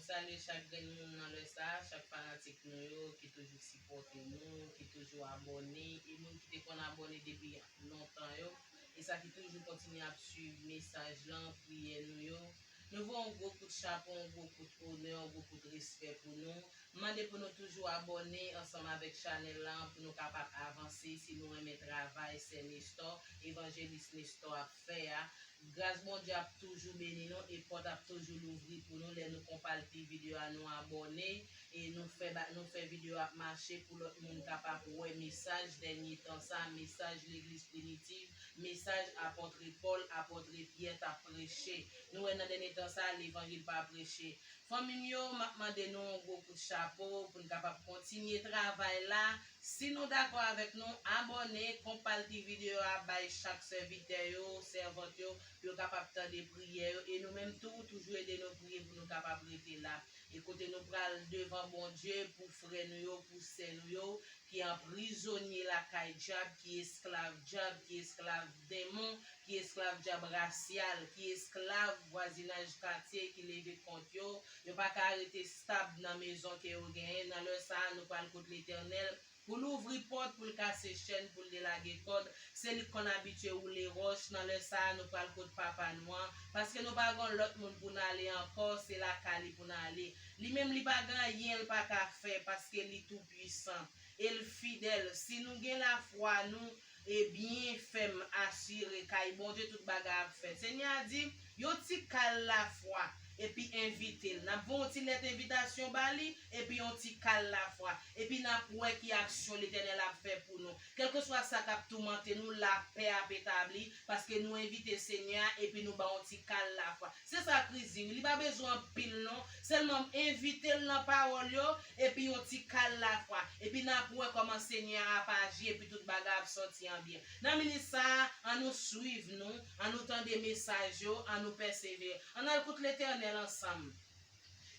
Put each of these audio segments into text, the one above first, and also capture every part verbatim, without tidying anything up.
Salye chak grenn moun nan lè sa a, chak fanatik nou yo ki toujou sipòte nou, ki toujou abòne, e moun ki te konn abòne depi lontan yo, e sa ki toujou kontinye ap swiv mesaj lan, priyè nou yo. Nou voye yon gwo kout chapo, yon gwo kout onè, yon gwo kout respè pou nou. M mande pou nou toujou abòne ansanm avèk chanèl lan pou nou kapab avanse si nou renmen travay sè Nestor, evanjelis Nestor ap fè a. Gras Bondye ap toujou beni nou e pòt ap toujou louvri pou nou lè nou konpati videyo a, nou abòne e nou fè ba, nou fè videyo ap mache pou lòt moun kapab wè mesaj dènye tan sa, mesaj legliz primitiv, mesaj apòtre Pòl, apòtre Pyè t ap preche. Nou wè nan dènye tan sa, levanjil pa preche. Fanmi m yo, m ap mande nou yon gwo kout chapo pou n kapab kontinye travay la. Si nou dakò avèk nou, abòne, konpati videyo a bay chak sèvitè yo, sèvant yo, pou yo kapab tande priyè yo. E nou menm tou, toujou ede nou priye pou nou kapab rete la. E kote nou pral devan Bondye pou frè nou yo, pou sè nou yo, ki anprizonye lakay dyab, ki esklav dyab, ki esklav denmon, ki esklav dyab rasyal, ki esklav vwazinaj katye ki leve kont yo. Yo pa ka rete stab nan mezon ke yo genyen. Nan lè sa a, nou pral kot Letènèl pou l ouvri pòt, pou l kase chèn, pou l delage kòd. Se li k konn abitye woule wòch. Nan lè sa a, nou pral kot Papa nou an, paske nou pa gen lòt moun pou n ale ankò, se lakay li pou n ale. Li menm, li pa gen anyen l pa ka fè, paske li tou pwisan e l fidèl. Si nou gen lafwa nou e byen fèm asire kay Bondye, tout bagay ap fèt. Senyè a di, yon ti kal lafwa, epi envite l. N ap voye yon ti lèt envitasyon ba li, epi yon ti kal lafwa. Epi n ap wè ki aksyon Letènèl ap fè pou nou. Kèlkeswa sa k ap toumante nou, lapè ap etabli, paske nou envite Senyè a, epi nou ba yon ti kal lafwa. Se sa Kris di wi, li pa bezwen anpil non, sèlman envite l nan pawòl yo, epi yon ti kal lafwa, epi n ap wè kòman Senyè a ap aji, epi tout bagay ap sòti an byen. Nan minit sa a, ann nou swiv nou, ann nou tande mesaj yo, ann nou pèsevere. Ann al kot Letènèl ansanm.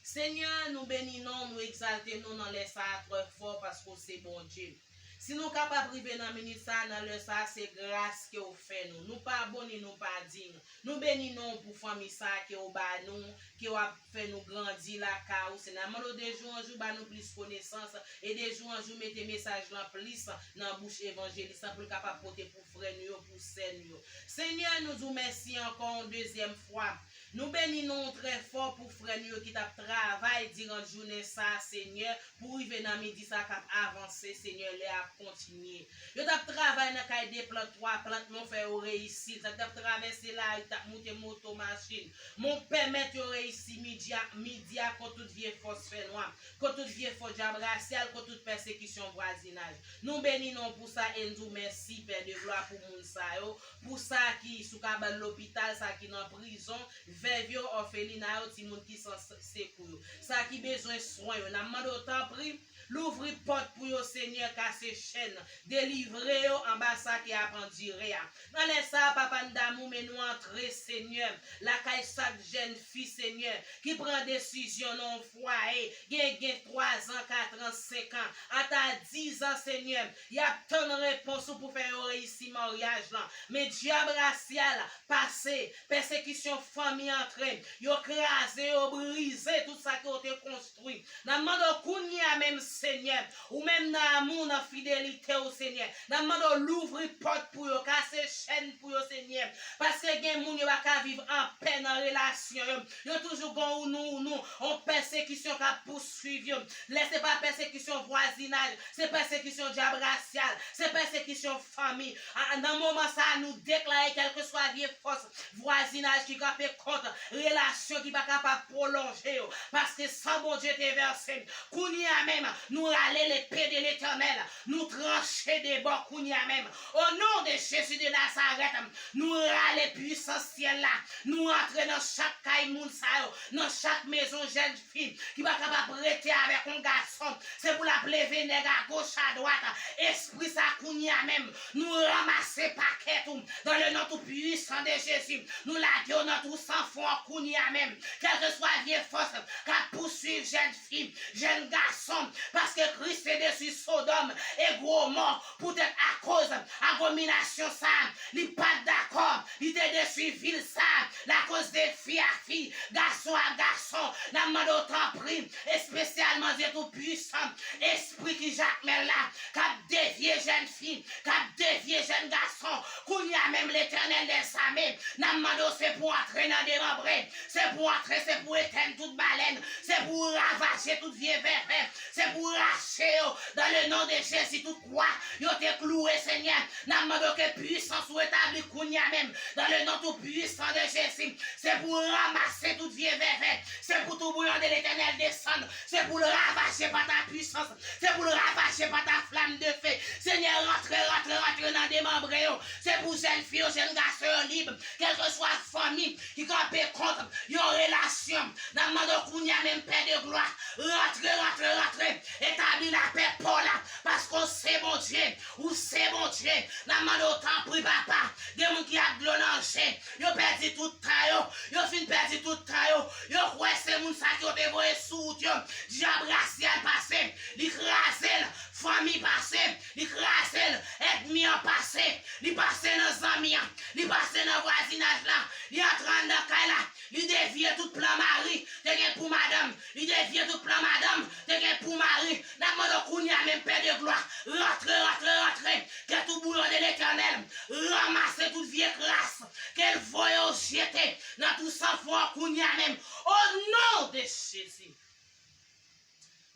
Senyè, nou beni non w, nou egzalte non w nan lè sa a trè fò, paske w se Bondye. Si nou kapab rive nan minit sa a, nan lè sa a, se gras ke w fè nou. Nou pa bon ni nou pa diy. Nou beni non w pou fanmi sa a ke w ba nou, ke w ap fè nou grandi lakay ou. Senyè, n ap mande w de jou an jou, ba nou plis konesans, e de jou an jou, mete mesaj lan plis nan bouch evanjelis lan pou l kapab pote pou frè nou yo, pou sè nou yo. Senyè, nou di w mèsi ankò yon dezyèm fwa. Nou beni non w trè fò pou frè nou yo ki t ap travay diran jounen sa a, Senyè, pou rive nan midi sa k ap avanse, Senyè, lè a ap kontinye. Yo t ap travay nan kay de plant, twa plant, men w fè yo reyisi. Sa ki t ap travèse lari, t ap moute moto, machin, men w pèmèt yo reyisi midi a, midi a kont tout vye fòs fènwa, kont tout vye fòs dyab rasyal, kont tout pèsekisyon vwazinaj. Nou beni non w pou sa e n di w mèsi, Pè de glwa, pou moun sa yo, pou sa ki sou kabann lopital, sa ki nan prizon, vèv yo, òfelina yo, timoun ki san s-, sekou yo, sa ki bezwen swen yo. N ap mande w, tanpri, louvri pòt pou yo, Senyè, kase chèn, delivre yo anba sa ki ap andire a. Nan lè sa a, Papa n damou, men nou antre, Senyè, lakay chak jèn fi, Senyè, ki pran desizyon nan yon fwaye, gen, gen twa zan, kat an, senk an, ata diz an, Senyè, y ap tann repons ou pou fè yo reyisi maryaj lan. Men dyab rasyal pase, pèsekisyon fanmi antre, yo kraze, yo brize tout sa ke w te konstwi. N ap mande w kounye a menm, Senyè, ou menm nan amou, nan fidelite w, Senyè, n ap mande w louvri pòt pou yo, kase chèn pou yo, Senyè, paske gen moun yo pa ka viv anpè nan relasyon yo. Yo toujou gen wounou wounou, yon pèsekisyon k ap pouswiv yo. Lè se pa pèsekisyon vwazinaj, se pèsekisyon dyab rasyal, se pèsekisyon fanmi. A, nan moman sa a, nou deklare kèlkeswa vye fòs vwazinaj ki kanpe kont relasyon ki pa kapab pwolonje yo, paske san Bondye te vèse, kounye a menm, nou rale lepe de Letènèl, nou tranche de bò kounye a menm. O non de Jezi de Nazarèt, nou rale pwisans syèl la, nou antre nan chak kay moun sa yo, nan chak mezon jèn fi ki pa kapab rete avèk yon gason, se pou l ap leve nèg agoch adwat. Espri sa kounye a menm, nou ranmase pakèt ou dans le nom tout puissant de Jésus. Nou lage w nan twou san fon an kounye a menm, kèlkeswa vye fòs k ap pouswiv jèn fi, jèn gason, paske Kris te detwi Sodòm e Gomò poutèt akoz abominasyon sa a. Li pa t dakò, li te detwi vil sa a, lakoz de fi a fi, gason a gason. N ap mande w tanpri, espesyalman Dye Toupisan, espri ki Jakmèl la, k ap devye jèn fi, k ap devye jèn gason. Kounye a menm, Letènèl dèzame, n ap mande w se pou w antre nan demanbre, se pou w antre, se pou w etèn tout balèn, se pou w ravaje tout vye vèvè, se pou w rache yo, dans le nom de Jésus, tout kwa yo te klouwe, Senyè. N ap mande w ke pwisans ou etabli kounye a menm, dans le nom tout puissant de Jésus. Se pou w ranmase tout vye vèvè, se pou toubouyon de Letènèl desann, se pou l ravaje pa ta pwisans, se pou l ravaje pa ta flam de fe. Senyè, rantre, rantre, rantre nan demanbre yo. Se pou jèn fi yo, jèn gason yo lib, kèlkeswa fanmi ki kanpe kont yon relasyon. N ap mande w kounye a menm, Pè de glwa, rantre, rantre, rantre, etabli lapè pa w la, paske w se Bondye, ou se Bondye. N ap mande w tanpri, Papa, gen moun ki ak dlo nan je, yo pèdi tout tan yo, yo fin pèdi tout tan yo, yo kwè se moun sa ki yo te voye sou wout yo, dyab rasyal pase, li kraze l, fanmi pase, li kraze l, ènmi an pase, li pase nan zanmi an, li pase nan vwazinaj la, li antre anndan kay la, li devye tout plan mari te gen pou madanm, li devye tout plan madanm te gen pou mari. N ap mande w kounye a menm, Pè de glwa, rantre, rantre, rantre, ke toubouyon de Letènèl ranmase tout vye kras, ke l voye w jete nan tou san fon an kounye a menm, o non de Jezi.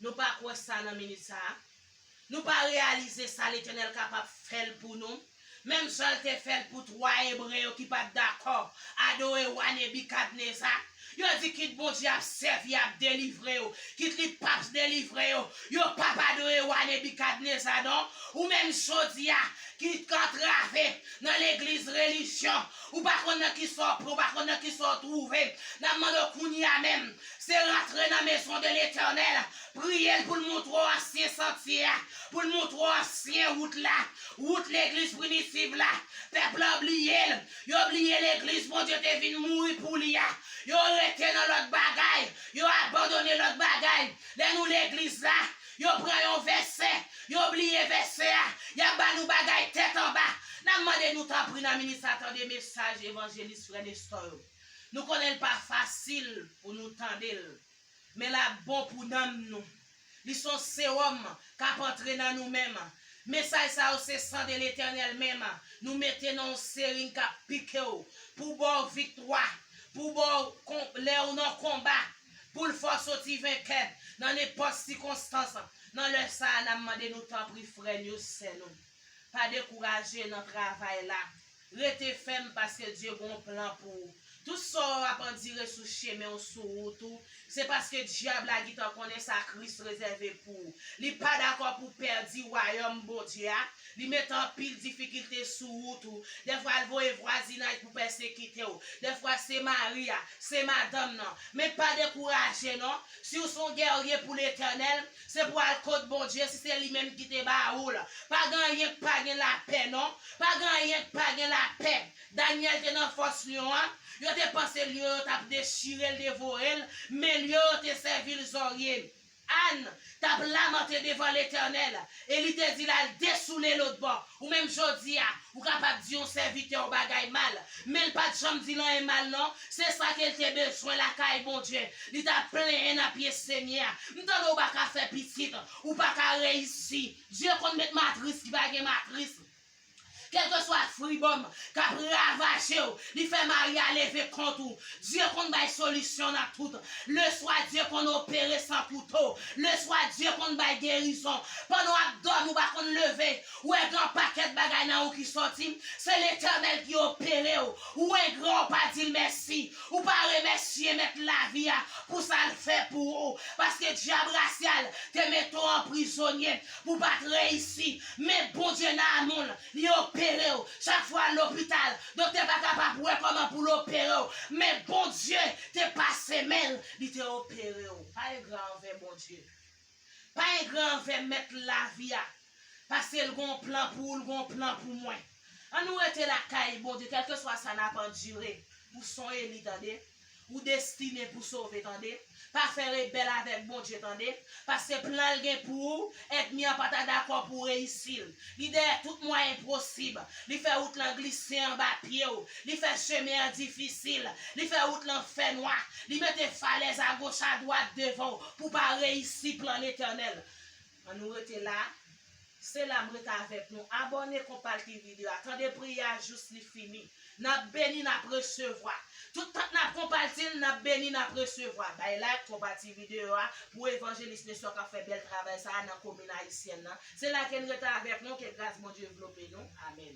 Nou pa kwè sa nan minit sa a? Nou pa reyalize sa Letènèl kapab fè l pou nou? Menm jan l te fè l pou twa Ebre yo ki pa t dakò adore wa Nebikadneza. Yo di, "Kit Bondye ap sèvi ap delivre yo, kit li p ap delivre yo, yo p ap adore wa Nebikadneza non." Ou menm jodi a, ki antrave nan legliz, relijyon, ou pa konn nan kisa w pran, ou pa konn nan kisa w twouve. N ap mande w kounye a menm, se rantre nan maison de l'Éternel, priye l pou l montre w ansyen santye a, pou l montre w ansyen wout la, wout legliz primitiv la. Pèp la bliye l, yo bliye legliz Bondye te vin mouri pou li a. Yo rete nan lòt bagay, yo abandone lòt bagay. Lè nou legliz la, yo pran yon vèsè, yo bliye vèsè a, y ap ba nou bagay tèt anba. N ap mande nou tanpri nan minit sa, tande mesaj evanjelis frè Nestor yo. Nou konnen l pa fasil pou nou tande l, men l ap bon pou nanm nou. Li se yon sewòm k ap antre nan nou menm. Mesaj sa yo se san de Letènèl menm. Nou mete nan yon sering k ap pike w pou ba w viktwa, pou ba w kon-, lè w nan konba, pou l fè w soti venkè nan nenpòt sikonstans. Nan lè sa a, n ap mande nou tanpri, frè n yo, sè nou, pa dekouraje nan travay la. Rete fèm paske Dye gen yon plan pou ou. Tout sa w ap andire sou chemen w, sou wout ou, se paske dyab la gentan konnen sa Kris rezève pou ou. Li pa dakò pou w pèdi wayòm Bondye a. Li mete anpil difikilte sou wout ou. Dèfwa l voye vwazinaj pou pèsekite w. Dèfwa se mari a, se madanm nan. Men pa dekouraje non. Si w se yon gèrye pou Letènèl, se pou w al kot Bondye si se li menm ki te ba ou l. Pa gen anyen k pa gen lapè non. Pa gen anyen k pa gen lapè. Danyèl te nan fòs lyon an. Yo te panse lyon yo t ap dechire l, devore l, men lyon yo te sèvi l zòrye. Àn t ap lamante devan Letènèl, e li te di l al desoule lòtbò. Ou menm jodi a, ou kapab di yon sèvitè w bagay mal, men l pa t janm di l anyen mal non. Se sa ke l te bezwen lakay Bondye. Li t ap plenyen nan pye Senyè a. M tande w pa ka fè pitit, ou pa ka reyisi. Dye konn met matris ki pa gen matris. Kèlkeswa fribòm k ap ravaje w, li fè mari a leve kont ou. Dye konn bay solisyon nan tout. Leswa Dye konn opere san kouto. Leswa Dye konn bay gerizon. Pandan w ap dòmi, ou pa konn leve, ou wè gen yon pakèt bagay nan ou ki sòti. Se Letènèl ki opere w. Ou engra, ou pa di l mèsi. Ou pa remèsye Mèt lavi a pou sa l fè pou ou. Paske dyab rasyal te mete w an prizonye pou w pa t reyisi. Men Bondye nan amou l, li opere w. Chak fwa w al lopital, doktè pa kapab wè kòman pou l opere w. Men Bondye te pase men l, li te opere w. Pa engra anvè Bondye. Pa engra anvè Mèt lavi a. Paske l gen yon plan pou ou, l gen yon plan pou mwen. Ann nou rete lakay Bondye, kèlkeswa sa n ap andire. Ou se yon eli, tande. Ou destine pou sove, tande. Pa fè rebèl avèk Bondye, tande. Paske plan l gen pou ou, ènmi an pa ta dakò pou w reyisi l. Li dèyè tout mwayen posib. Li fè wout lan glise anba pye w. Li fè chemen an difisil. Li fè wout lan fènwa. Li mete falèz agoch adwat devan w pou w pa reyisi plan Letènèl. Ann nou rete la. Se la m rete avèk nou. Abòne, konpati videyo a. Tande priyè a jis li fini. N ap beni, n ap resevwa. Tout tan n ap konpati l, n ap beni, n ap resevwa. Bay like, konpati videyo a pou evanjelis mesye k ap fè bèl travay sa a nan komin ayisyèn nan. Se la ke n rete avèk nou, ke gras Bondye vlope nou. Amèn.